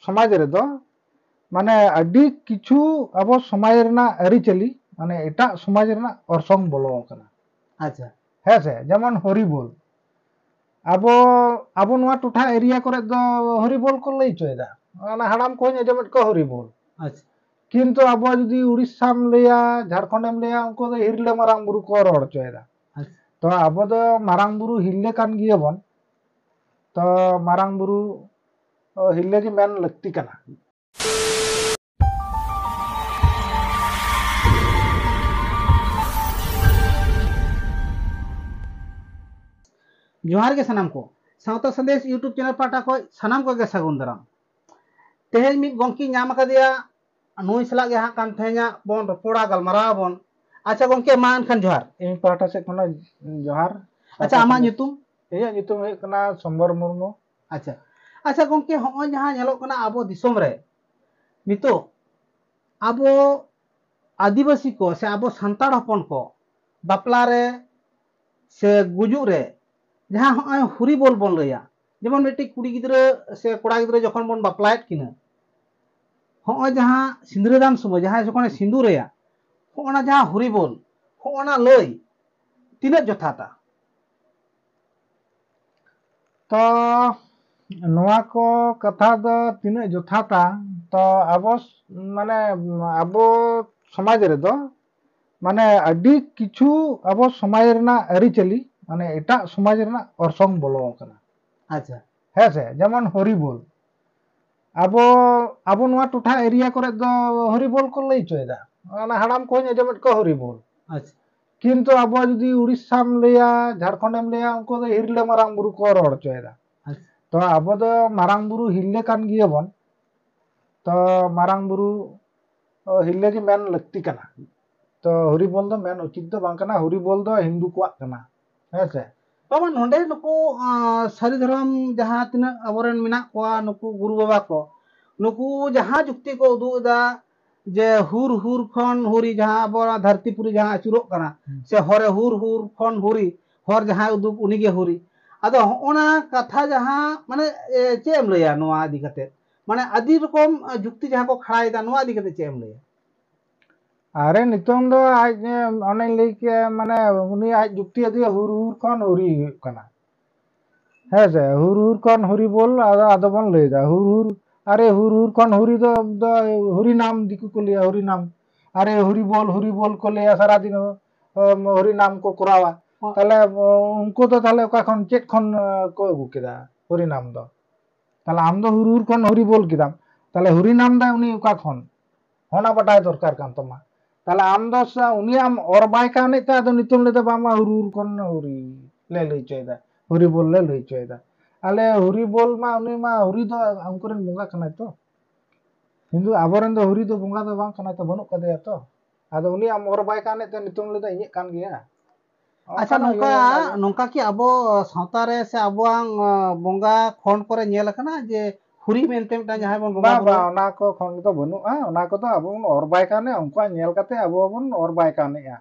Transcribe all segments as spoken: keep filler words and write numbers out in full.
ᱥᱚᱢᱟᱡᱽ ᱨᱮᱫᱚ ᱢᱟᱱᱮ ᱟᱹᱰᱤ ᱠᱤᱪᱷᱩ ᱟᱵᱚ ᱥᱚᱢᱟᱡᱽ ᱨᱮᱱᱟᱜ ᱟᱹᱨᱤᱪᱟᱹᱞᱤ ᱢᱟᱱᱮ ᱮᱴᱟᱜ ᱥᱚᱢᱟᱡᱽ ᱨᱮᱱᱟᱜ ᱚᱨᱥᱚᱝ ᱵᱚᱞᱚ ᱟᱠᱟᱱᱟ᱾ ᱟᱪᱪᱷᱟ᱾ ᱦᱮᱸ ᱥᱮ, ᱡᱮᱢᱚᱱ ᱦᱚᱨᱤᱵᱚᱞ᱾ ᱟᱵᱚ, ᱟᱵᱚ ᱱᱚᱣᱟ ᱴᱚᱴᱷᱟ ᱮᱨᱤᱭᱟ ᱠᱚᱨᱮ ᱫᱚ ᱦᱚᱨᱤᱵᱚᱞ ᱠᱚ ᱞᱟᱹᱭ ᱦᱚᱪᱚᱭᱮᱫᱟ᱾ ᱚᱱᱟ ᱦᱟᱲᱟᱢ ᱠᱚᱦᱚᱸᱧ ᱟᱸᱡᱚᱢᱮᱫ ᱠᱚᱣᱟ ᱦᱚᱨᱤᱵᱚᱞ᱾ ᱟᱪᱪᱷᱟ᱾ ᱠᱤᱱᱛᱩ ᱟᱵᱚ ᱡᱩᱫᱤ ᱩᱲᱤᱥᱥᱟᱢ ᱞᱟᱹᱭᱟ, ᱡᱷᱟᱲᱠᱷᱚᱸᱰᱮᱢ ᱞᱟᱹᱭᱟ, ᱩᱱᱠᱩ ᱫᱚ ᱦᱤᱨᱞᱟᱹ ᱢᱟᱨᱟᱝ ᱵᱩᱨᱩ ᱠᱚ ᱨᱚᱲ ᱦᱚᱪᱚᱭᱮᱫᱟ᱾ ᱟᱪᱪᱷᱟ᱾ ᱛᱚ ᱟᱵᱚ ᱫᱚ ᱢᱟᱨᱟᱝ ᱵᱩᱨᱩ ᱦᱤᱨᱞᱟᱹ ᱠᱟᱱ ᱜᱮᱭᱟᱵᱚᱱ᱾ ᱛᱚ ᱢᱟᱨᱟᱝ ᱵᱩᱨᱩ, ᱚ, ᱦᱤᱨᱞᱟᱹ ᱜᱮ ᱢᱮᱱ ᱞᱟᱹᱠᱛᱤ ᱠᱟᱱᱟ᱾ ᱡᱚᱦᱟᱨ ᱜᱮ ᱥᱟᱱᱟᱢ ᱠᱚ᱾ ᱥᱟᱶᱛᱟ ᱥᱟᱸᱫᱮᱥ YouTube ᱪᱮᱱᱮᱞ ᱯᱟᱦᱴᱟ ᱠᱷᱚᱱ ᱥᱟᱱᱟᱢ ᱠᱚᱜᱮ ᱥᱟᱹᱜᱩᱱ ᱫᱟᱨᱟᱢ᱾ ᱛᱮᱦᱮᱧ ᱢᱤᱫ ᱜᱚᱢᱠᱮᱧ ᱧᱟᱢ ᱟᱠᱟᱫᱮᱭᱟ, ᱱᱩᱭ ᱥᱟᱞᱟᱜ ᱜᱮ ᱦᱟᱸᱜ ᱠᱷᱟᱱ ᱛᱮᱦᱮᱧᱟᱜ ᱵᱚᱱ ᱨᱚᱯᱚᱲᱟ, ᱜᱟᱞᱢᱟᱨᱟᱣ ᱟᱵᱚᱱ᱾ ᱟᱪᱪᱷᱟ ᱜᱚᱢᱠᱮ, ᱢᱟ ᱮᱱᱠᱷᱟᱱ ᱡᱚᱦᱟᱨ᱾ ᱤᱧ ᱯᱟᱦᱴᱟ ᱥᱮᱫ ᱠᱷᱚᱱᱟᱜ ᱡᱚᱦᱟᱨ᱾ ᱟᱪᱪᱷᱟ, ᱟᱢᱟᱜ ᱧᱩᱛᱩᱢ? ᱤᱧᱟᱹᱜ ᱧᱩᱛᱩᱢ ᱦᱩᱭᱩᱜ ᱠᱟᱱᱟ ᱥᱚᱢᱵᱚᱨ ᱢᱩᱨᱢᱩ᱾ ᱟᱪᱪᱷᱟ, ᱟᱪᱪᱷᱟ ᱜᱚᱢᱠᱮ, ᱦᱚᱸᱜᱼᱚᱭ ᱡᱟᱦᱟᱸ ᱧᱮᱞᱚᱜ ᱠᱟᱱᱟ ᱟᱵᱚ ᱫᱤᱥᱚᱢ ᱨᱮ ᱱᱤᱛᱚᱜ, ᱟᱵᱚ ᱟᱹᱫᱤᱵᱟᱹᱥᱤ ᱠᱚ ᱥᱮ ᱟᱵᱚ ᱥᱟᱱᱛᱟᱲ ᱦᱚᱯᱚᱱ ᱠᱚ ᱵᱟᱯᱞᱟ ᱨᱮ ᱥᱮ ᱜᱩᱡᱩᱜ ᱨᱮ ᱡᱟᱦᱟᱸ ᱦᱚᱸᱜᱼᱚᱭ ᱦᱩᱨᱤ ᱵᱚᱞ ᱵᱚᱱ ᱞᱟᱹᱭᱟ, ᱡᱮᱢᱚᱱ ᱢᱤᱫᱴᱤᱡ ᱠᱩᱲᱤ ᱜᱤᱫᱽᱨᱟᱹ ᱥᱮ ᱠᱚᱲᱟ ᱜᱤᱫᱽᱨᱟᱹ ᱡᱚᱠᱷᱚᱱ ᱵᱚᱱ ᱵᱟᱯᱞᱟᱭᱮᱫ ᱠᱤᱱᱟᱹ, ᱦᱚᱸᱜᱼᱚᱭ ᱡᱟᱦᱟᱸ ᱥᱤᱸᱫᱽᱨᱟᱹᱫᱟᱱ ᱥᱚᱢᱚᱭ ᱡᱟᱦᱟᱸᱭ ᱡᱚᱠᱷᱚᱱᱮ ᱥᱤᱸᱫᱩᱨᱟᱭᱟ, ᱦᱚᱸᱜᱼᱚᱱᱟ ᱡᱟᱦᱟᱸ ᱦᱩᱨᱤ ᱵᱚᱞ, ᱦᱚᱸᱜᱼᱚᱱᱟ ᱞᱟᱹᱭ ᱛᱤᱱᱟᱹᱜ ᱡᱚᱛᱷᱟᱛᱟ? ᱛᱚ ᱱᱚᱣᱟ ᱠᱚ ᱠᱟᱛᱷᱟ ᱫᱚ ᱛᱤᱱᱟᱹᱜ ᱡᱚᱛᱷᱟᱛᱟ, ᱛᱚ ᱟᱵᱚ ᱥ-, ᱢᱟᱱᱮ ᱟᱵᱚ ᱥᱚᱢᱟᱡᱽ ᱨᱮᱫᱚ ᱢᱟᱱᱮ ᱟᱹᱰᱤ ᱠᱤᱪᱷᱩ ᱟᱵᱚ ᱥᱚᱢᱟᱡᱽ ᱨᱮᱱᱟᱜ ᱟᱹᱨᱤᱪᱟᱹᱞᱤ ᱢᱟᱱᱮ ᱮᱴᱟᱜ ᱥᱚᱢᱟᱡᱽ ᱨᱮᱱᱟᱜ ᱚᱨᱥᱚᱝ ᱵᱚᱞᱚ ᱟᱠᱟᱱᱟ᱾ ᱟᱪᱪᱷᱟ᱾ ᱦᱮᱸ ᱥᱮ, ᱡᱮᱢᱚᱱ ᱦᱚᱨᱤᱵᱚᱞ᱾ ᱟᱵᱚ, ᱟᱵᱚ ᱱᱚᱣᱟ ᱴᱚᱴᱷᱟ ᱮᱨᱤᱭᱟ ᱠᱚᱨᱮ ᱫᱚ ᱦᱚᱨᱤᱵᱚᱞ ᱠᱚ ᱞᱟᱹᱭ ᱦᱚᱪᱚᱭᱮᱫᱟ᱾ ᱚᱱᱟ ᱦᱟᱲᱟᱢ ᱠᱚᱦᱚᱸᱧ ᱟᱸᱡᱚᱢᱮᱫ ᱠᱚᱣᱟ ᱦᱚᱨᱤᱵᱚᱞ᱾ ᱟᱪᱪᱷᱟ᱾ ᱠᱤᱱᱛᱩ ᱟᱵᱚ ᱡᱩᱫᱤ ᱩᱲᱤᱥᱥᱟᱢ ᱞᱟᱹᱭᱟ, ᱡᱷᱟᱲᱠᱷᱚᱸᱰᱮᱢ ᱞᱟᱹᱭᱟ, ᱩᱱᱠᱩ ᱫᱚ ᱦᱤᱨᱞᱟᱹ ᱢᱟᱨᱟᱝ ᱵᱩᱨᱩ ᱠᱚ ᱨᱚᱲ ᱦᱚᱪᱚᱭᱮᱫᱟ᱾ ᱟᱪᱪᱷᱟ᱾ ᱛᱚ ᱟᱵᱚ ᱫᱚ ᱢᱟᱨᱟᱝ ᱵᱩᱨᱩ ᱦᱤᱨᱞᱟᱹ ᱠᱟᱱ ᱜᱮᱭᱟᱵᱚᱱ᱾ ᱛᱚ ᱢᱟᱨᱟᱝ ᱵᱩᱨᱩ, ᱚ, ᱦᱤᱨᱞᱟᱹ ᱜᱮ ᱢᱮᱱ ᱞᱟᱹᱠᱛᱤ ᱠᱟᱱᱟ᱾ ᱛᱚ ᱦᱚᱨᱤᱵᱚᱞ ᱫᱚ ᱢᱮᱱ ᱩᱪᱤᱛ ᱫᱚ ᱵᱟᱝ ᱠᱟᱱᱟ, ᱦᱚᱨᱤᱵᱚᱞ ᱫᱚ ᱦᱤᱱᱫᱩ ᱠᱚᱣᱟᱜ ᱠᱟᱱᱟ᱾ ᱦᱮᱸ ᱥᱮ? ᱵᱟᱵᱟ, ᱱᱚᱰᱮ ᱱᱩᱠᱩ, ᱟᱸ, ᱥᱟᱹᱨᱤ ᱫᱷᱚᱨᱚᱢ ᱡᱟᱦᱟᱸ ᱛᱤᱱᱟᱹᱜ ᱟᱵᱚᱨᱮᱱ ᱢᱮᱱᱟᱜ ᱠᱚᱣᱟ, ᱱᱩᱠᱩ ᱜᱩᱨᱩ ᱵᱟᱵᱟ ᱠᱚ, ᱱᱩᱠᱩ ᱡᱟᱦᱟᱸ ᱡᱩᱠᱛᱤ ᱠᱚ ᱩᱫᱩᱜ ᱮᱫᱟ ᱡᱮ ᱦᱩᱨ ᱦᱩᱨ ᱠᱷᱚᱱ ᱦᱩᱨᱤ, ᱡᱟᱦᱟᱸ ᱟᱵᱚ ᱫᱷᱟᱹᱨᱛᱤ ᱯᱩᱨᱤ ᱡᱟᱦᱟᱸ ᱟᱹᱪᱩᱨᱚᱜ ᱠᱟᱱᱟ, ᱦᱩᱸ᱾ ᱥᱮ ᱦᱚᱨᱮ ᱦᱩᱨ ᱦᱩᱨ ᱠᱷᱚᱱ ᱦᱩᱨᱤ, ᱦᱚᱨ ᱡᱟᱦᱟᱸᱭ ᱩᱫᱩᱜ ᱩᱱᱤᱜᱮ ᱦᱩᱨᱤ᱾ ᱟᱫᱚ ᱦᱚᱸᱜᱼᱚᱱᱟ ᱠᱟᱛᱷᱟ ᱡᱟᱦᱟᱸ, ᱢᱟᱱᱮ, ᱮ, ᱪᱮᱫ ᱮᱢ ᱞᱟᱹᱭᱟ ᱱᱚᱣᱟ ᱤᱫᱤ ᱠᱟᱛᱮ? ᱢᱟᱱᱮ ᱟᱹᱰᱤ ᱨᱚᱠᱚᱢ ᱡᱩᱠᱛᱤ ᱡᱟᱦᱟᱸ ᱠᱚ ᱠᱷᱟᱲᱟᱭᱮᱫᱟ, ᱱᱚᱣᱟ ᱤᱫᱤ ᱠᱟᱛᱮ ᱪᱮᱫ ᱮᱢ ᱞᱟᱹᱭᱟ? ᱟᱨᱮ, ᱱᱤᱛᱚᱝ ᱫᱚ ᱟᱡ, ᱚᱱᱮᱧ ᱞᱟᱹᱭ ᱠᱮᱫ, ᱢᱟᱱᱮ ᱩᱱᱤ ᱟᱡ ᱡᱩᱠᱛᱤ ᱟᱹᱫᱤᱭᱟ ᱦᱩᱨ ᱦᱩᱨ ᱠᱷᱚᱱ ᱦᱩᱨᱤ ᱦᱩᱭᱩᱜ ᱠᱟᱱᱟ᱾ ᱦᱮᱸ ᱥᱮ, ᱦᱩᱨ ᱦᱩᱨ ᱠᱷᱚᱱ ᱦᱩᱨᱤ ᱵᱚᱞ, ᱟᱫᱚ, ᱟᱫᱚ ᱵᱚᱱ ᱞᱟᱹᱭ ᱮᱫᱟ ᱦᱩᱨ ᱦᱩᱨ᱾ ᱟᱨᱮ, ᱦᱩᱨ ᱦᱩᱨ ᱠᱷᱚᱱ ᱦᱩᱨᱤ ᱫᱚ, ᱫᱚ ᱦᱩᱨᱤ ᱱᱟᱢ, ᱫᱤᱠᱩ ᱠᱚ ᱞᱟᱹᱭᱟ ᱦᱩᱨᱤ ᱱᱟᱢ᱾ ᱟᱨᱮ, ᱦᱩᱨᱤ ᱵᱚᱞ, ᱦᱩᱨᱤ ᱵᱚᱞ ᱠᱚ ᱞᱟᱹᱭᱟ, ᱥᱟᱨᱟᱫᱤᱱ ᱦᱚᱸ, ᱦᱚᱸ, ᱦᱩᱨᱤ ᱱᱟᱢ ᱠᱚ ᱠᱚᱨᱟᱣᱟ᱾ ᱦᱚᱸ᱾ ᱛᱟᱦᱞᱮ, ᱩᱱᱠᱩ ᱫᱚ ᱛᱟᱦᱞᱮ ᱚᱠᱟ ᱠᱷᱚᱱ, ᱪᱮᱫ ᱠᱷᱚᱱ, ᱠᱚ ᱟᱹᱜᱩ ᱠᱮᱫᱟ ᱦᱩᱨᱤ ᱱᱟᱢ ᱫᱚ? ᱛᱟᱦᱞᱮ ᱟᱢ ᱫᱚ ᱦᱩᱨ ᱦᱩᱨ ᱠᱷᱚᱱ ᱦᱩᱨᱤ ᱵᱚᱞ ᱠᱮᱫᱟᱢ, ᱛᱟᱦᱞᱮ ᱦᱩᱨᱤ ᱱᱟᱢ ᱫᱟᱭ ᱩᱱᱤ ᱚᱠᱟ ᱠᱷᱚᱱ? ᱚᱱᱟ ᱵᱟᱰᱟᱭ ᱫᱚᱨᱠᱟᱨ ᱠᱟᱱ ᱛᱟᱢᱟ᱾ ᱛᱟᱦᱞᱮ ᱟᱢ ᱫᱚ ᱥᱟ-, ᱩᱱᱤᱭᱟᱜ ᱮᱢ ᱚᱨ ᱵᱟᱭ ᱠᱟᱱᱮᱫ ᱛᱮ, ᱟᱫᱚ ᱧᱩᱛᱩᱢ ᱞᱮᱫᱟ ᱵᱟᱝᱢᱟ ᱦᱩᱨ ᱦᱩᱨ ᱠᱷᱚᱱ ᱦᱩᱨᱤ ᱞᱮ ᱞᱟᱹᱭ ᱦᱚᱪᱚᱭᱮᱫᱟ, ᱦᱩᱨᱤ ᱵᱚᱞ ᱞᱮ ᱞᱟᱹᱭ ᱦᱚᱪᱚᱭᱮᱫᱟ᱾ ᱟᱞᱮ ᱦᱩᱨᱤ ᱵᱚᱞ ᱢᱟ, ᱩᱱᱤ ᱢᱟ ᱦᱩᱨᱤ ᱫᱚ ᱩᱱᱠᱩ ᱨᱮᱱ ᱵᱚᱸᱜᱟ ᱠᱟᱱᱟᱭ ᱛᱚ, ᱦᱤᱱᱫᱩ ᱟᱵᱚᱨᱮᱱ ᱫᱚ ᱦᱩᱨᱤ ᱫᱚ ᱵᱚᱸᱜᱟ ᱫᱚ ᱵᱟᱝ ᱠᱟᱱᱟᱭ ᱛᱚ, ᱵᱟᱹᱱᱩᱜ ᱠᱟᱫᱮᱭᱟ ᱛᱚ᱾ ᱟᱫᱚ ᱩᱱᱤᱭᱟᱜ ᱮᱢ ᱚᱨ ᱵᱟᱭ ᱠᱟᱱᱮᱫ ᱛᱮ ᱧᱩᱛᱩᱢ ᱞᱮᱫᱟ ᱤᱧᱟᱹᱜ ᱠᱟᱱ ᱜᱮᱭᱟ᱾ ᱟᱪᱪᱷᱟ, ᱚᱱᱠᱟᱱᱟᱜ ᱱᱚᱝᱠᱟ, ᱤᱭᱟᱹ ᱨᱮᱱᱟᱜ ᱱᱚᱝᱠᱟ ᱠᱤ ᱟᱵᱚ ᱥᱟᱶᱛᱟ ᱨᱮ ᱥᱮ ᱟᱵᱚᱣᱟᱜ, ᱟᱸ, ᱵᱚᱸᱜᱟ ᱠᱷᱚᱸᱰ ᱠᱚᱨᱮ ᱧᱮᱞ ᱟᱠᱟᱱᱟ ᱡᱮ ᱦᱩᱨᱤ ᱢᱮᱱᱛᱮ ᱢᱤᱫᱴᱟᱝ ᱡᱟᱦᱟᱸᱭ ᱵᱚᱱ ᱵᱚᱸᱜᱟ ᱵᱟᱝ, ᱵᱩᱨᱩ? ᱵᱟᱝ, ᱚᱱᱟ ᱠᱚ ᱠᱷᱚᱸᱰ ᱫᱚ ᱵᱟᱹᱱᱩᱜᱼᱟ᱾ ᱚᱱᱟ ᱠᱚᱫᱚ ᱟᱵᱚ ᱵᱚᱱ ᱚᱨ ᱵᱟᱭ ᱠᱟᱱᱮ, ᱩᱱᱠᱩᱣᱟᱜ ᱧᱮᱞ ᱠᱟᱛᱮ ᱟᱵᱚ ᱵᱚᱱ ᱚᱨ ᱵᱟᱭ ᱠᱟᱱᱮᱜᱼᱟ᱾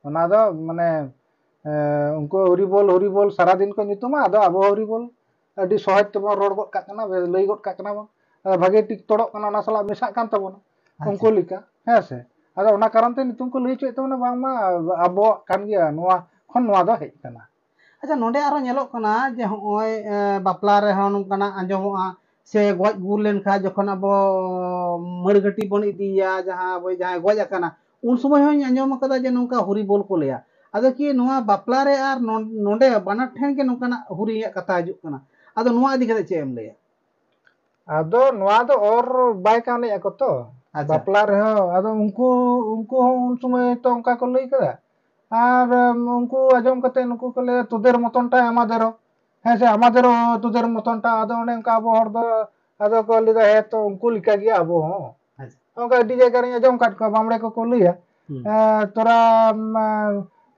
ᱚᱱᱟ ᱫᱚ ᱢᱟᱱᱮ, ᱮ, ᱩᱱᱠᱩ ᱦᱩᱨᱤ ᱵᱚᱞ, ᱦᱩᱨᱤ ᱵᱚᱞ ᱥᱟᱨᱟᱫᱤᱱ ᱠᱚ ᱧᱩᱛᱩᱢᱟ, ᱟᱫᱚ ᱟᱵᱚ ᱦᱩᱨᱤ ᱵᱚᱞ ᱟᱹᱰᱤ ᱥᱚᱦᱚᱡ ᱛᱮᱵᱚᱱ ᱨᱚᱲ ᱜᱚᱫ ᱠᱟᱜ ᱠᱟᱱᱟ, ᱞᱟᱹᱭ ᱜᱚᱫ ᱠᱟᱜ ᱠᱟᱱᱟ ᱵᱚᱱ᱾ ᱟᱫᱚ ᱵᱷᱟᱜᱮ ᱴᱷᱤᱠ ᱛᱚᱲᱚᱜ ᱠᱟᱱᱟ, ᱚᱱᱟ ᱥᱟᱞᱟᱜ ᱢᱮᱥᱟᱜ ᱠᱟᱱ ᱛᱟᱵᱚᱱᱟ᱾ ᱟᱪᱪᱷᱟ᱾ ᱩᱱᱠᱩ ᱞᱮᱠᱟ, ᱦᱮᱸ ᱥᱮ? ᱟᱫᱚ ᱚᱱᱟ ᱠᱟᱨᱚᱱ ᱛᱮ ᱧᱩᱛᱩᱢ ᱠᱚ ᱞᱟᱹᱭ ᱦᱚᱪᱚᱭᱮᱫ ᱛᱟᱵᱚᱱᱟ, ᱵᱟᱝᱢᱟ ᱟᱵᱚᱣᱟᱜ ᱠᱟᱱ ᱜᱮᱭᱟ, ᱱᱚᱣᱟ ᱠᱷᱚᱱ ᱱᱚᱣᱟ ᱫᱚ ᱦᱮᱡ ᱠᱟᱱᱟ᱾ ᱟᱪᱪᱷᱟ, ᱱᱚᱰᱮ ᱟᱨᱚ ᱧᱮᱞᱚᱜ ᱠᱟᱱᱟ ᱡᱮ ᱦᱚᱸᱜᱼᱚᱭ, ᱮ, ᱵᱟᱯᱞᱟ ᱨᱮᱦᱚᱸ ᱱᱚᱝᱠᱟᱱᱟᱜ ᱟᱸᱡᱚᱢᱚᱜᱼᱟ, ᱥᱮ ᱜᱚᱡ ᱜᱩᱨ ᱞᱮᱱᱠᱷᱟᱱ ᱡᱚᱠᱷᱚᱱ ᱟᱵᱚ ᱢᱟᱹᱲᱜᱷᱟᱹᱴᱤ ᱵᱚᱱ ᱤᱫᱤᱭᱟ, ᱡᱟᱦᱟᱸ ᱟᱵᱚ ᱡᱟᱦᱟᱸᱭ ᱜᱚᱡ ᱟᱠᱟᱱᱟ, ᱩᱱ ᱥᱚᱢᱚᱭ ᱦᱚᱸᱧ ᱟᱸᱡᱚᱢ ᱟᱠᱟᱫᱟ ᱡᱮ ᱱᱚᱝᱠᱟ ᱦᱩᱨᱤ ᱵᱚᱞ ᱠᱚ ᱞᱟᱹᱭᱟ᱾ ᱟᱫᱚ ᱠᱤ ᱱᱚᱣᱟ ᱵᱟᱯᱞᱟ ᱨᱮ ᱟᱨ ᱱᱚ-, ᱱᱚᱰᱮ ᱵᱟᱱᱟᱨ ᱴᱷᱮᱱ ᱜᱮ ᱱᱚᱝᱠᱟᱱᱟᱜ ᱦᱩᱨᱤ ᱨᱮᱭᱟᱜ ᱠᱟᱛᱷᱟ ᱦᱤᱡᱩᱜ ᱠᱟᱱᱟ? ᱟᱫᱚ ᱱᱚᱣᱟ ᱤᱫᱤ ᱠᱟᱛᱮ ᱪᱮᱫ ᱮᱢ ᱞᱟᱹᱭᱟ? ᱟᱫᱚ ᱱᱚᱣᱟ ᱫᱚ ᱚᱨ ᱵᱟᱭ ᱠᱟᱱᱮᱜᱼᱟ ᱠᱚ ᱛᱚ᱾ ᱟᱪᱪᱷᱟ᱾ ᱵᱟᱯᱞᱟ ᱨᱮᱦᱚᱸ ᱟᱫᱚ ᱩᱱᱠᱩ, ᱩᱱᱠᱩ ᱦᱚᱸ ᱩᱱ ᱥᱚᱢᱚᱭ ᱛᱚ ᱚᱱᱠᱟ ᱠᱚ ᱞᱟᱹᱭ ᱠᱟᱫᱟ᱾ ᱟᱨ, ᱩᱢ, ᱩᱱᱠᱩ ᱟᱸᱡᱚᱢ ᱠᱟᱛᱮ ᱱᱩᱠᱩ ᱠᱚ ᱞᱟᱹᱭᱟ, "ᱛᱳᱫᱮᱨ ᱢᱚᱛᱚᱱ ᱴᱟᱭ ᱟᱢᱟᱫᱮᱨᱚ᱾" ᱦᱮᱸ ᱥᱮ, "ᱟᱢᱟᱫᱮᱨᱚ ᱛᱳᱫᱮᱨ ᱢᱚᱛᱚᱱ ᱴᱟ", ᱟᱫᱚ ᱚᱱᱮ ᱚᱱᱠᱟ ᱟᱵᱚ ᱦᱚᱲ ᱫᱚ ᱟᱫᱚ ᱠᱚ ᱞᱟᱹᱭᱫᱟ, "ᱦᱮᱸ ᱛᱚ, ᱩᱱᱠᱩ ᱞᱮᱠᱟ ᱜᱮ ᱟᱵᱚ ᱦᱚᱸ᱾" ᱟᱪᱪᱷᱟ᱾ ᱚᱱᱠᱟ ᱟᱹᱰᱤ ᱡᱟᱭᱜᱟ ᱨᱤᱧ ᱟᱸᱡᱚᱢ ᱟᱠᱟᱫ ᱠᱚᱣᱟ, ᱵᱟᱢᱲᱮ ᱠᱚᱠᱚ ᱞᱟᱹᱭᱟ, ᱦᱩᱸ᱾ "ᱮ, ᱛᱚᱨᱟ, ᱩᱢ,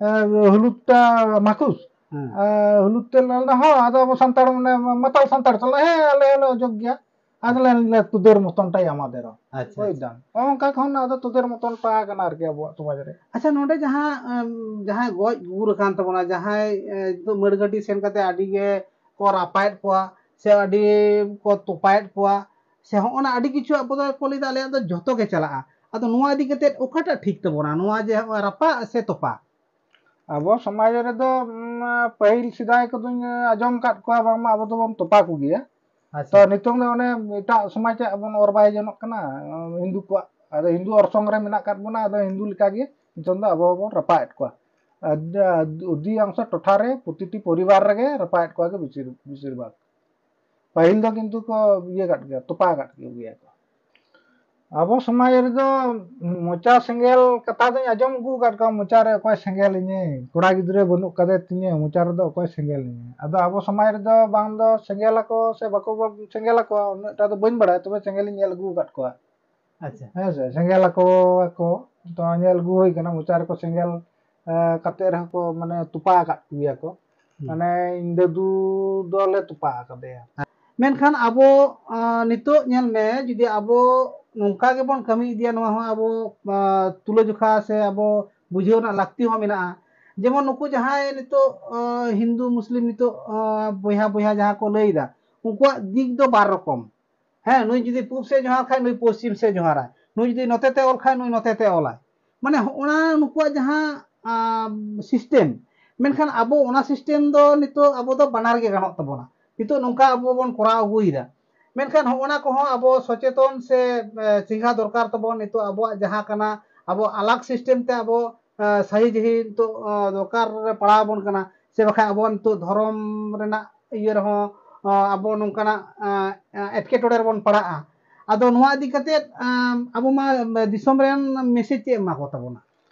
ᱮ, ᱦᱩᱞᱩᱫ ᱴᱟ ᱢᱟᱠᱩᱥ, ᱦᱮᱸ᱾ ᱮ, ᱦᱩᱞᱩᱫ ᱛᱮᱞ ᱟᱞᱮ ᱦᱚᱸ, ᱟᱫᱚ ᱟᱵᱚ ᱥᱟᱱᱛᱟᱲ ᱢᱟᱱᱮ ᱢᱟᱛᱟᱞ ᱥᱟᱱᱛᱟᱲ ᱛᱟᱞᱮ, ᱦᱮᱸ, ᱟᱞᱮ ᱦᱚᱸᱞᱮ ᱚᱡᱚᱜ ᱜᱮᱭᱟ᱾ ᱟᱫᱚ ᱞᱮ, ᱞᱮ ᱛᱩᱫᱮᱨ ᱢᱚᱛᱚᱱ ᱴᱟᱭ ᱟᱢᱟᱫᱮᱨᱚ᱾" ᱟᱪᱪᱷᱟ, ᱵᱩᱡᱽ ᱟᱪᱪᱷᱟ᱾ ᱫᱟᱢ? ᱚᱱᱠᱟ ᱠᱷᱚᱱ ᱟᱫᱚ ᱛᱩᱫᱮᱨ ᱢᱚᱛᱚᱱ ᱴᱟ ᱠᱟᱱᱟ ᱟᱨᱠᱤ ᱟᱵᱚᱣᱟᱜ ᱥᱚᱢᱟᱡᱽ ᱨᱮ᱾ ᱟᱪᱪᱷᱟ, ᱱᱚᱰᱮ ᱡᱟᱦᱟᱸ, ᱮᱢ, ᱡᱟᱦᱟᱸᱭ ᱜᱚᱡ ᱜᱩᱨ ᱟᱠᱟᱱ ᱛᱟᱵᱚᱱᱟ, ᱡᱟᱦᱟᱸᱭ, ᱮ, ᱱᱤᱛᱚᱜ ᱢᱟᱹᱲᱜᱷᱟᱹᱴᱤ ᱥᱮᱱ ᱠᱟᱛᱮ ᱟᱹᱰᱤ ᱜᱮ ᱠᱚ ᱨᱟᱯᱟᱭᱮᱫ ᱠᱚᱣᱟ, ᱥᱮ ᱟᱹᱰᱤ ᱠᱚ ᱛᱚᱯᱟᱭᱮᱫ ᱠᱚᱣᱟ, ᱥᱮ ᱦᱚᱸᱜᱼᱚ ᱱᱟ ᱟᱹᱰᱤ ᱠᱤᱪᱷᱩ ᱟᱵᱚ ᱫᱚ ᱠᱚ ᱞᱟᱹᱭᱫᱟ ᱟᱞᱮᱭᱟᱜ ᱫᱚ ᱡᱷᱚᱛᱚ ᱜᱮ ᱪᱟᱞᱟᱜᱼᱟ᱾ ᱟᱫᱚ ᱱᱚᱣᱟ ᱤᱫᱤ ᱠᱟᱛᱮ ᱚᱠᱟᱴᱟᱜ ᱴᱷᱤᱠ ᱛᱟᱵᱚᱱᱟ, ᱱᱚᱣᱟ ᱡᱮ ᱦᱚᱸᱜᱼᱚᱭ ᱨᱟᱯᱟᱜ ᱥᱮ ᱛᱚᱯᱟ? ᱟᱵᱚ ᱥᱚᱢᱟᱡᱽ ᱨᱮᱫᱚ, ᱩᱢ, ᱯᱟᱹᱦᱤᱞ ᱥᱮᱫᱟᱭ ᱠᱚᱫᱚᱧ ᱟᱸᱡᱚᱢ ᱟᱠᱟᱫ ᱠᱚᱣᱟ ᱵᱟᱝᱢᱟ ᱟᱵᱚ ᱫᱚᱵᱚᱱ ᱛᱚᱯᱟ ᱠᱚᱜᱮᱭᱟ᱾ ᱛᱚ ᱟᱪᱪᱷᱟ᱾ ᱱᱤᱛᱚᱝ ᱫᱚ ᱚᱱᱮ ᱮᱴᱟᱜ ᱥᱚᱢᱟᱡᱽ ᱟᱜ ᱵᱚᱱ ᱚᱨ ᱵᱟᱭ ᱡᱚᱱᱚᱜ ᱠᱟᱱᱟ, ᱦᱤᱱᱫᱩ ᱠᱚᱣᱟᱜ᱾ ᱟᱫᱚ ᱦᱤᱱᱫᱩ ᱚᱨᱥᱚᱝ ᱨᱮ ᱢᱮᱱᱟᱜ ᱟᱠᱟᱫ ᱵᱚᱱᱟ, ᱟᱫᱚ ᱦᱤᱱᱫᱩ ᱞᱮᱠᱟᱜᱮ ᱱᱤᱛᱚᱝ ᱫᱚ ᱟᱵᱚ ᱦᱚᱸᱵᱚᱱ ᱨᱟᱯᱟᱜ ᱮᱫ ᱠᱚᱣᱟ᱾ ᱟᱹᱰᱤ, ᱚᱫᱷᱤᱠᱟᱝᱥᱚ ᱴᱚᱴᱷᱟ ᱨᱮ ᱯᱨᱚᱛᱤᱴᱤ ᱯᱚᱨᱤᱵᱟᱨ ᱨᱮᱜᱮ ᱨᱟᱯᱟᱜ ᱮᱫ ᱠᱚᱣᱟ ᱜᱮ ᱵᱮᱥᱤᱨ, ᱵᱮᱥᱤᱨ ᱵᱷᱟᱜᱽ᱾ ᱯᱟᱹᱦᱤᱞ ᱫᱚ ᱠᱤᱱᱛᱩ ᱠᱚ ᱤᱭᱟᱹ ᱠᱟᱫ ᱜᱮᱭᱟ, ᱛᱚᱯᱟ ᱠᱟᱫ ᱠᱚ ᱜᱮᱭᱟ ᱠᱚ᱾ ᱟᱵᱚ ᱥᱚᱢᱟᱡᱽ ᱨᱮᱫᱚ ᱢᱚᱪᱟ ᱥᱮᱸᱜᱮᱞ ᱠᱟᱛᱷᱟ ᱫᱚᱧ ᱟᱸᱡᱚᱢ ᱟᱹᱜᱩ ᱟᱠᱟᱫ ᱠᱚᱣᱟ, ᱢᱚᱪᱟ ᱨᱮ ᱚᱠᱚᱭ ᱥᱮᱸᱜᱮᱞ ᱤᱧᱟᱹᱭ, ᱠᱚᱲᱟ ᱜᱤᱫᱽᱨᱟᱹ ᱵᱟᱹᱱᱩᱜ ᱠᱟᱫᱮ ᱛᱤᱧᱟᱹ, ᱢᱚᱪᱟ ᱨᱮᱫᱚ ᱚᱠᱚᱭ ᱥᱮᱸᱜᱮᱞ ᱤᱧᱟᱹ᱾ ᱟᱫᱚ ᱟᱵᱚ ᱥᱚᱢᱟᱡᱽ ᱨᱮᱫᱚ ᱵᱟᱝ ᱫᱚ ᱥᱮᱸᱜᱮᱞ ᱟᱠᱚ ᱥᱮ ᱵᱟᱠᱚ ᱥᱮᱸᱜᱮᱞ ᱟᱠᱚᱣᱟ, ᱩᱱᱟᱹᱜ ᱴᱟ ᱫᱚ ᱵᱟᱹᱧ ᱵᱟᱲᱟᱭᱟ, ᱛᱚᱵᱮ ᱥᱮᱸᱜᱮᱞ ᱤᱧ ᱧᱮᱞ ᱟᱹᱜᱩ ᱟᱠᱟᱫ ᱠᱚᱣᱟ᱾ ᱟᱪᱪᱷᱟ᱾ ᱦᱮᱸ ᱥᱮ, ᱥᱮᱸᱜᱮᱞ ᱟᱠᱚ ᱟᱠᱚ, ᱛᱚ ᱧᱮᱞ ᱟᱹᱜᱩ ᱦᱩᱭ ᱠᱟᱱᱟ, ᱢᱚᱪᱟ ᱨᱮᱠᱚ ᱥᱮᱸᱜᱮᱞ, ᱮ, ᱠᱟᱛᱮ ᱨᱮᱦᱚᱸ ᱠᱚ, ᱢᱟᱱᱮ, ᱛᱚᱯᱟ ᱟᱠᱟᱫ ᱠᱚᱜᱮᱭᱟ ᱠᱚ᱾ ᱦᱩᱸ᱾ ᱢᱟᱱᱮ, ᱤᱧ ᱫᱟᱫᱩ ᱫᱚᱞᱮ ᱛᱚᱯᱟ ᱟᱠᱟᱫᱮᱭᱟ᱾ ᱢᱮᱱᱠᱷᱟᱱ ᱟᱵᱚ, ᱟ, ᱱᱤᱛᱚᱜ ᱧᱮᱞ ᱢᱮ, ᱡᱩᱫᱤ ᱟᱵᱚ ᱱᱚᱝᱠᱟ ᱜᱮᱵᱚᱱ ᱠᱟᱹᱢᱤ ᱤᱫᱤᱭᱟ, ᱱᱚᱣᱟ ᱦᱚᱸ ᱟᱵᱚ, ᱟ, ᱛᱩᱞᱟᱹᱡᱚᱠᱷᱟ ᱥᱮ ᱟᱵᱚ ᱵᱩᱡᱷᱟᱹᱣ ᱨᱮᱱᱟᱜ ᱞᱟᱹᱠᱛᱤ ᱦᱚᱸ ᱢᱮᱱᱟᱜᱼᱟ᱾ ᱡᱮᱢᱚᱱ ᱱᱩᱠᱩ ᱡᱟᱦᱟᱸᱭ ᱱᱤᱛᱚᱜ, ᱟ, ᱦᱤᱱᱫᱩ ᱢᱩᱥᱞᱤᱢ ᱱᱤᱛᱚᱜ, ᱟ, ᱵᱚᱭᱦᱟ ᱵᱚᱭᱦᱟ ᱡᱟᱦᱟᱸ ᱠᱚ ᱞᱟᱹᱭ ᱮᱫᱟ, ᱩᱱᱠᱩᱣᱟᱜ ᱫᱤᱠ ᱫᱚ ᱵᱟᱨ ᱨᱚᱠᱚᱢ᱾ ᱦᱮᱸ, ᱱᱩᱭ ᱡᱩᱫᱤ ᱯᱩᱵ ᱥᱮᱫ ᱡᱚᱦᱟᱨ ᱠᱷᱟᱡ, ᱱᱩᱭ ᱯᱚᱥᱪᱤᱢ ᱥᱮᱫ ᱡᱚᱦᱟᱨᱟᱭ, ᱱᱩᱭ ᱡᱩᱫᱤ ᱱᱚᱛᱮ ᱛᱮ ᱚᱞ ᱠᱷᱟᱡ, ᱱᱩᱭ ᱱᱚᱛᱮ ᱛᱮ ᱚᱞᱟᱭ᱾ ᱢᱟᱱᱮ ᱦᱚᱸᱜᱼᱚ ᱱᱟ ᱱᱩᱠᱩᱣᱟᱜ ᱡᱟᱦᱟᱸ, ᱟᱸ, system, ᱢᱮᱱᱠᱷᱟᱱ ᱟᱵᱚ ᱚᱱᱟ system ᱫᱚ ᱱᱤᱛᱚᱜ ᱟᱵᱚ ᱫᱚ ᱵᱟᱱᱟᱨ ᱜᱮ ᱜᱟᱱᱚᱜ ᱛᱟᱵᱚᱱᱟ᱾ ᱱᱤᱛᱚᱜ ᱱᱚᱝᱠᱟ ᱟᱵᱚ ᱵᱚᱱ ᱠᱚᱨᱟᱣ ᱟᱹᱜᱩᱭᱮᱫᱟ᱾ ᱢᱮᱱᱠᱷᱟᱱ ᱦᱚᱸᱜᱼᱚ ᱱᱟ ᱠᱚᱦᱚᱸ ᱟᱵᱚ ᱥᱚᱪᱮᱛᱚᱱ ᱥᱮ, ᱮ, ᱪᱮᱸᱜᱷᱟ ᱫᱚᱨᱠᱟᱨ ᱛᱟᱵᱚᱱ᱾ ᱱᱤᱛᱚᱜ ᱟᱵᱚᱣᱟᱜ ᱡᱟᱦᱟᱸ ᱠᱟᱱᱟ, ᱟᱵᱚ ᱟᱞᱟᱜᱽ system ᱛᱮ ᱟᱵᱚ, ᱮ, ᱥᱟᱹᱦᱤ ᱡᱩᱦᱤ ᱱᱤᱛᱚᱜ, ᱮ, ᱫᱚᱨᱠᱟᱨ ᱨᱮ ᱯᱟᱲᱟᱣ ᱟᱵᱚᱱ ᱠᱟᱱᱟ, ᱥᱮ ᱵᱟᱠᱷᱟᱡ ᱟᱵᱚᱣᱟᱜ ᱱᱤᱛᱚᱜ ᱫᱷᱚᱨᱚᱢ ᱨᱮᱱᱟᱜ ᱤᱭᱟᱹ ᱨᱮᱦᱚᱸ, ᱮ, ᱟᱵᱚ ᱱᱚᱝᱠᱟᱱᱟᱜ, ᱮ, ᱮᱴᱠᱮᱴᱚᱬᱮ ᱨᱮᱵᱚᱱ ᱯᱟᱲᱟᱜᱼᱟ᱾ ᱟᱫᱚ ᱱᱚᱣᱟ ᱤᱫᱤ ᱠᱟᱛᱮᱫ, ᱮ, ᱟᱵᱚ ᱢᱟ ᱫᱤᱥᱚᱢ ᱨᱮᱱ message ᱪᱮᱫ ᱮᱢᱟ ᱠᱚ ᱛᱟᱵᱚᱱᱟ?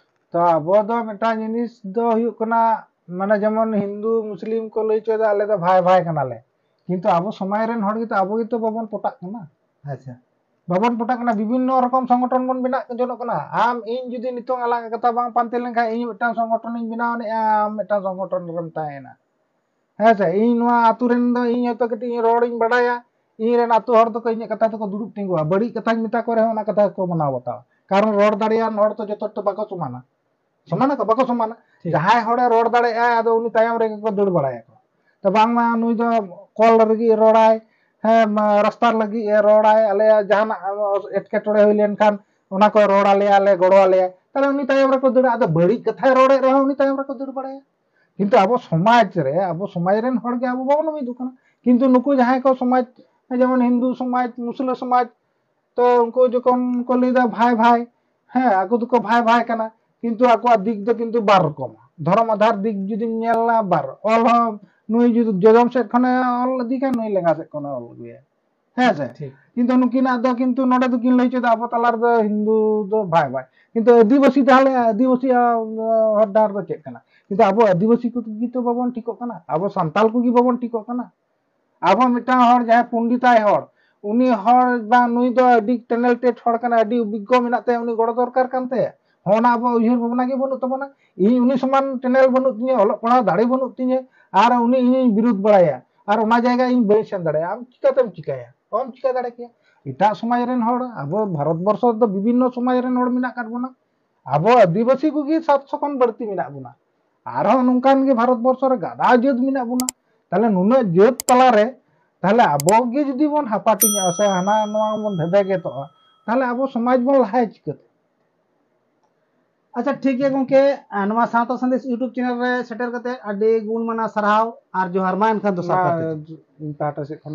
ᱛᱚ ᱟᱵᱚ ᱫᱚ ᱢᱤᱫᱴᱟᱝ ᱡᱤᱱᱤᱥ ᱫᱚ ᱦᱩᱭᱩᱜ ᱠᱟᱱᱟ, ᱢᱟᱱᱮ ᱡᱮᱢᱚᱱ ᱦᱤᱱᱫᱩ ᱢᱩᱥᱞᱤᱢ ᱠᱚ ᱞᱟᱹᱭ ᱦᱚᱪᱚᱭᱮᱫᱟ, ᱟᱞᱮ ᱫᱚ ᱵᱷᱟᱭ ᱵᱷᱟᱭ ᱠᱟᱱᱟᱞᱮ, ᱠᱤᱱᱛᱩ ᱟᱵᱚ ᱥᱚᱢᱟᱡᱽ ᱨᱮᱱ ᱦᱚᱲ ᱜᱮᱛᱚ ᱟᱵᱚ ᱜᱮᱛᱚ ᱵᱟᱵᱚᱱ ᱯᱚᱴᱟᱜ ᱠᱟᱱᱟ᱾ ᱟᱪᱪᱷᱟ᱾ ᱵᱟᱵᱚᱱ ᱯᱚᱴᱟᱜ ᱠᱟᱱᱟ, ᱵᱤᱵᱷᱤᱱᱱᱚ ᱨᱚᱠᱚᱢ ᱥᱚᱝᱜᱚᱴᱷᱚᱱ ᱵᱚᱱ ᱵᱮᱱᱟᱜ ᱡᱚᱱᱚᱜ ᱠᱟᱱᱟ᱾ ᱟᱢ ᱤᱧ ᱡᱩᱫᱤ ᱱᱤᱛᱚᱝ ᱟᱞᱟᱝ ᱠᱟᱛᱷᱟ ᱵᱟᱝ ᱯᱟᱱᱛᱮ ᱞᱮᱱᱠᱷᱟᱱ, ᱤᱧ ᱢᱤᱫᱴᱟᱝ ᱥᱚᱝᱜᱚᱴᱷᱚᱱᱤᱧ ᱵᱮᱱᱟᱣ ᱟᱱᱮᱜᱼᱟ, ᱟᱢ ᱢᱤᱫᱴᱟᱝ ᱥᱚᱝᱜᱚᱴᱷᱚᱱ ᱨᱮᱢ ᱛᱟᱦᱮᱸᱭᱮᱱᱟ᱾ ᱦᱮᱸ ᱥᱮ, ᱤᱧ ᱱᱚᱣᱟ ᱟᱛᱳ ᱨᱮᱱ ᱫᱚ ᱤᱧ ᱦᱚᱭᱛᱳ ᱠᱟᱹᱴᱤᱡ ᱤᱧ ᱨᱚᱲᱤᱧ ᱵᱟᱰᱟᱭᱟ, ᱤᱧ ᱨᱮᱱ ᱟᱛᱳ ᱦᱚᱲ ᱫᱚᱠᱚ ᱤᱧᱟᱹᱜ ᱠᱟᱛᱷᱟ ᱛᱮᱠᱚ ᱫᱩᱲᱩᱵ ᱛᱤᱸᱜᱩᱜᱼᱟ, ᱵᱟᱹᱲᱤᱡ ᱠᱟᱛᱷᱟᱧ ᱢᱮᱛᱟ ᱠᱚ ᱨᱮᱦᱚᱸ ᱚᱱᱟ ᱠᱟᱛᱷᱟ ᱜᱮᱠᱚ ᱢᱟᱱᱟᱣ ᱵᱟᱛᱟᱣᱟ, ᱠᱟᱨᱚᱱ ᱨᱚᱲ ᱫᱟᱲᱮᱭᱟᱱ ᱦᱚᱲ ᱛᱚ ᱡᱚᱛᱚ ᱛᱚ ᱵᱟᱠᱚ ᱥᱚᱢᱟᱱᱟ᱾ ᱥᱚᱢᱟᱱᱟ ᱠᱚ? ᱵᱟᱠᱚ ᱥᱚᱢᱟᱱᱟ᱾ ᱴᱷᱤᱠ᱾ ᱡᱟᱦᱟᱸᱭ ᱦᱚᱲᱮ ᱨᱚᱲ ᱫᱟᱲᱮᱭᱟᱜᱼᱟ, ᱟᱫᱚ ᱩᱱᱤ ᱛᱟᱭᱚᱢ ᱨᱮᱜᱮ ᱠᱚ ᱫᱟᱹᱲ ᱵᱟᱲᱟᱭᱟᱠᱚ᱾ ᱛᱚ ᱵᱟᱝᱢᱟ ᱱᱩᱭ ᱫᱚ ᱠᱚᱞ ᱨᱮᱜᱮ ᱨᱚᱲᱟᱭ, ᱮᱢ, ᱨᱟᱥᱛᱟ ᱞᱟᱹᱜᱤᱫ ᱮ ᱨᱚᱲᱟᱭ, ᱟᱞᱮᱭᱟᱜ ᱡᱟᱦᱟᱱᱟᱜ ᱮᱴᱠᱮᱴᱚᱬᱮ ᱦᱩᱭ ᱞᱮᱱᱠᱷᱟᱱ ᱚᱱᱟ ᱠᱚᱭ ᱨᱚᱲ ᱟᱞᱮᱭᱟ, ᱟᱞᱮ ᱜᱚᱲᱚ ᱟᱞᱮᱭᱟ, ᱛᱟᱦᱞᱮ ᱩᱱᱤ ᱛᱟᱭᱚᱢ ᱨᱮᱠᱚ ᱫᱟᱹᱲᱟ᱾ ᱟᱫᱚ ᱵᱟᱹᱲᱤᱡ ᱠᱟᱛᱷᱟᱭ ᱨᱚᱲᱮᱫ ᱨᱮᱦᱚᱸ ᱩᱱᱤ ᱛᱟᱭᱚᱢ ᱨᱮᱠᱚ ᱫᱟᱹᱲ ᱵᱟᱲᱟᱭᱟ᱾ ᱠᱤᱱᱛᱩ ᱟᱵᱚ ᱥᱚᱢᱟᱡᱽ ᱨᱮ, ᱟᱵᱚ ᱥᱚᱢᱟᱡᱽ ᱨᱮᱱ ᱦᱚᱲ ᱜᱮ ᱟᱵᱚ ᱵᱟᱵᱚᱱ ᱢᱤᱫᱚᱜ ᱠᱟᱱᱟ᱾ ᱠᱤᱱᱛᱩ ᱱᱩᱠᱩ ᱡᱟᱦᱟᱸᱭ ᱠᱚ ᱥᱚᱢᱟᱡᱽ, ᱡᱮᱢᱚᱱ ᱦᱤᱱᱫᱩ ᱥᱚᱢᱟᱡᱽ, ᱢᱩᱥᱞᱟᱹ ᱥᱚᱢᱟᱡᱽ, ᱛᱚ ᱩᱱᱠᱩ ᱡᱚᱠᱷᱚᱱ ᱠᱚ ᱞᱟᱹᱭᱫᱟ ᱵᱷᱟᱭ ᱵᱷᱟᱭ, ᱦᱮᱸ, ᱟᱠᱚ ᱫᱚᱠᱚ ᱵᱷᱟᱭ ᱵᱷᱟᱭ ᱠᱟᱱᱟ, ᱠᱤᱱᱛᱩ ᱟᱠᱚᱣᱟᱜ ᱫᱤᱠ ᱫᱚ ᱠᱤᱱᱛᱩ ᱵᱟᱨ ᱨᱚᱠᱚᱢᱟ᱾ ᱫᱷᱚᱨᱚᱢ ᱟᱫᱷᱟᱨ ᱫᱤᱠ ᱡᱩᱫᱤᱢ ᱧᱮᱞᱟ, ᱵᱟᱨ, ᱚᱞ ᱦᱚᱸ ᱱᱩᱭ ᱡᱩᱫᱤ ᱡᱚᱡᱚᱢ ᱥᱮᱫ ᱠᱷᱚᱱᱮ ᱚᱞ ᱤᱫᱤ ᱠᱷᱟᱱ, ᱱᱩᱭ ᱞᱮᱸᱜᱟ ᱥᱮᱫ ᱠᱷᱚᱱᱮ ᱚᱞ ᱟᱹᱜᱩᱭᱟ, ᱦᱮᱸ ᱥᱮ? ᱴᱷᱤᱠ᱾ ᱠᱤᱱᱛᱩ ᱱᱩᱠᱤᱱᱟᱜ ᱫᱚ ᱠᱤᱱᱛᱩ ᱱᱚᱰᱮ ᱫᱚᱠᱤᱱ ᱞᱟᱹᱭ ᱦᱚᱪᱚᱭᱮᱫᱟ ᱟᱵᱚ ᱛᱟᱞᱟ ᱨᱮᱫᱚ ᱦᱤᱱᱫᱩ ᱫᱚ ᱵᱷᱟᱭ ᱵᱷᱟᱭ, ᱠᱤᱱᱛᱩ ᱟᱹᱫᱤᱵᱟᱹᱥᱤ, ᱛᱟᱦᱞᱮ ᱟᱹᱫᱤᱵᱟᱹᱥᱤᱭᱟᱜ ᱦᱚᱨ ᱰᱟᱦᱟᱨ ᱫᱚ ᱪᱮᱫ ᱠᱟᱱᱟ? ᱠᱤᱱᱛᱩ ᱟᱵᱚ ᱟᱹᱫᱤᱵᱟᱹᱥᱤ ᱠᱚᱜᱮ ᱛᱚ ᱵᱟᱵᱚᱱ ᱴᱷᱤᱠᱚᱜ ᱠᱟᱱᱟ, ᱟᱵᱚ ᱥᱟᱱᱛᱟᱞ ᱠᱚᱜᱮ ᱵᱟᱵᱚᱱ ᱴᱷᱤᱠᱚᱜ ᱠᱟᱱᱟ᱾ ᱟᱵᱚ ᱢᱤᱫᱴᱟᱝ ᱦᱚᱲ ᱡᱟᱦᱟᱸᱭ ᱯᱚᱱᱰᱤᱛᱟᱭ ᱦᱚᱲ, ᱩᱱᱤ ᱦᱚᱲ ᱵᱟᱝ, ᱱᱩᱭ ᱫᱚ ᱟᱹᱰᱤ talented ᱦᱚᱲ ᱠᱟᱱᱟ, ᱟᱹᱰᱤ ᱚᱵᱷᱤᱜᱽᱜᱚ ᱢᱮᱱᱟᱜ ᱛᱟᱭᱟ, ᱩᱱᱤ ᱜᱚᱲᱚ ᱫᱚᱨᱠᱟᱨ ᱠᱟᱱ ᱛᱟᱭᱟ᱾ ᱦᱚᱸ, ᱚᱱᱟ ᱟᱵᱚ ᱩᱭᱦᱟᱹᱨ ᱵᱷᱟᱵᱽᱱᱟ ᱜᱮ ᱵᱟᱹᱱᱩᱜ ᱛᱟᱵᱚᱱᱟ᱾ ᱤᱧ ᱩᱱᱤ ᱥᱚᱢᱟᱱ ᱴᱮᱱᱮᱞ ᱵᱟᱹᱱᱩᱜ ᱛᱤᱧᱟᱹ, ᱚᱞᱚᱜ ᱯᱟᱲᱦᱟᱣ ᱫᱟᱲᱮ ᱵᱟᱹᱱᱩᱜ ᱛᱤᱧᱟᱹ, ᱟᱨ ᱩᱱᱤ ᱤᱧᱤᱧ ᱵᱤᱨᱩᱫᱷ ᱵᱟᱲᱟᱭᱟ, ᱟᱨ ᱚᱱᱟ ᱡᱟᱭᱜᱟ ᱤᱧ ᱵᱟᱹᱧ ᱥᱮᱱ ᱫᱟᱲᱮᱭᱟᱜᱼᱟ, ᱟᱢ ᱪᱤᱠᱟᱹᱛᱮᱢ ᱪᱤᱠᱟᱹᱭᱟ? ᱚᱦᱚᱢ ᱪᱤᱠᱟᱹ ᱫᱟᱲᱮ ᱠᱮᱭᱟ᱾ ᱮᱴᱟᱜ ᱥᱚᱢᱟᱡᱽ ᱨᱮᱱ ᱦᱚᱲ, ᱟᱵᱚ ᱵᱷᱟᱨᱚᱛ ᱵᱚᱨᱥᱚ ᱨᱮᱫᱚ ᱵᱤᱵᱷᱤᱱᱱᱚ ᱥᱚᱢᱟᱡᱽ ᱨᱮᱱ ᱦᱚᱲ ᱢᱮᱱᱟᱜ ᱟᱠᱟᱫ ᱵᱚᱱᱟ᱾ ᱟᱵᱚ ᱟᱹᱫᱤᱵᱟᱹᱥᱤ ᱠᱚᱜᱮ ᱥᱟᱛᱥᱚ ᱠᱷᱚᱱ ᱵᱟᱹᱲᱛᱤ ᱢᱮᱱᱟᱜ ᱵᱚᱱᱟ, ᱟᱨᱦᱚᱸ ᱱᱚᱝᱠᱟᱱ ᱜᱮ ᱵᱷᱟᱨᱚᱛ ᱵᱚᱨᱥᱚ ᱨᱮ ᱜᱟᱫᱟ ᱡᱟᱹᱛ ᱢᱮᱱᱟᱜ ᱵᱚᱱᱟ᱾ ᱛᱟᱦᱞᱮ ᱱᱩᱱᱟᱹᱜ ᱡᱟᱹᱛ ᱛᱟᱞᱟᱨᱮ ᱛᱟᱦᱞᱮ ᱟᱵᱚ ᱜᱮ ᱡᱩᱫᱤ ᱵᱚᱱ ᱦᱟᱯᱟᱴᱤᱧᱚᱜᱼᱟ ᱥᱮ ᱦᱟᱱᱟ ᱱᱚᱣᱟ ᱵᱚᱱ ᱵᱷᱮᱵᱮᱜᱮᱛᱚᱜᱼᱟ, ᱛᱟᱦᱞᱮ ᱟᱵᱚ ᱥᱚᱢᱟᱡᱽ ᱵᱚᱱ ᱞᱟᱦᱟᱭᱟ ᱪᱤᱠᱟᱹᱛᱮ? ᱟᱪᱪᱷᱟ, ᱴᱷᱤᱠ ᱜᱮᱭᱟ ᱜᱚᱝᱠᱮ, ᱟᱨ ᱱᱚᱣᱟ ᱥᱟᱶᱛᱟ ᱥᱟᱸᱫᱮᱥ YouTube ᱪᱮᱱᱮᱞ ᱨᱮ ᱥᱮᱴᱮᱨ ᱠᱟᱛᱮ ᱟᱹᱰᱤ ᱜᱩᱱ ᱢᱟᱱᱟ ᱥᱟᱨᱦᱟᱣ ᱟᱨ ᱡᱚᱦᱟᱨ᱾ ᱢᱟ ᱮᱱᱠᱷᱟᱱ ᱫᱚᱥᱟᱨ ᱯᱟᱦᱴᱟ ᱥᱮᱫ᱾ ᱤᱧ ᱯᱟᱦᱴᱟ ᱥᱮᱫ ᱠᱷᱚᱱ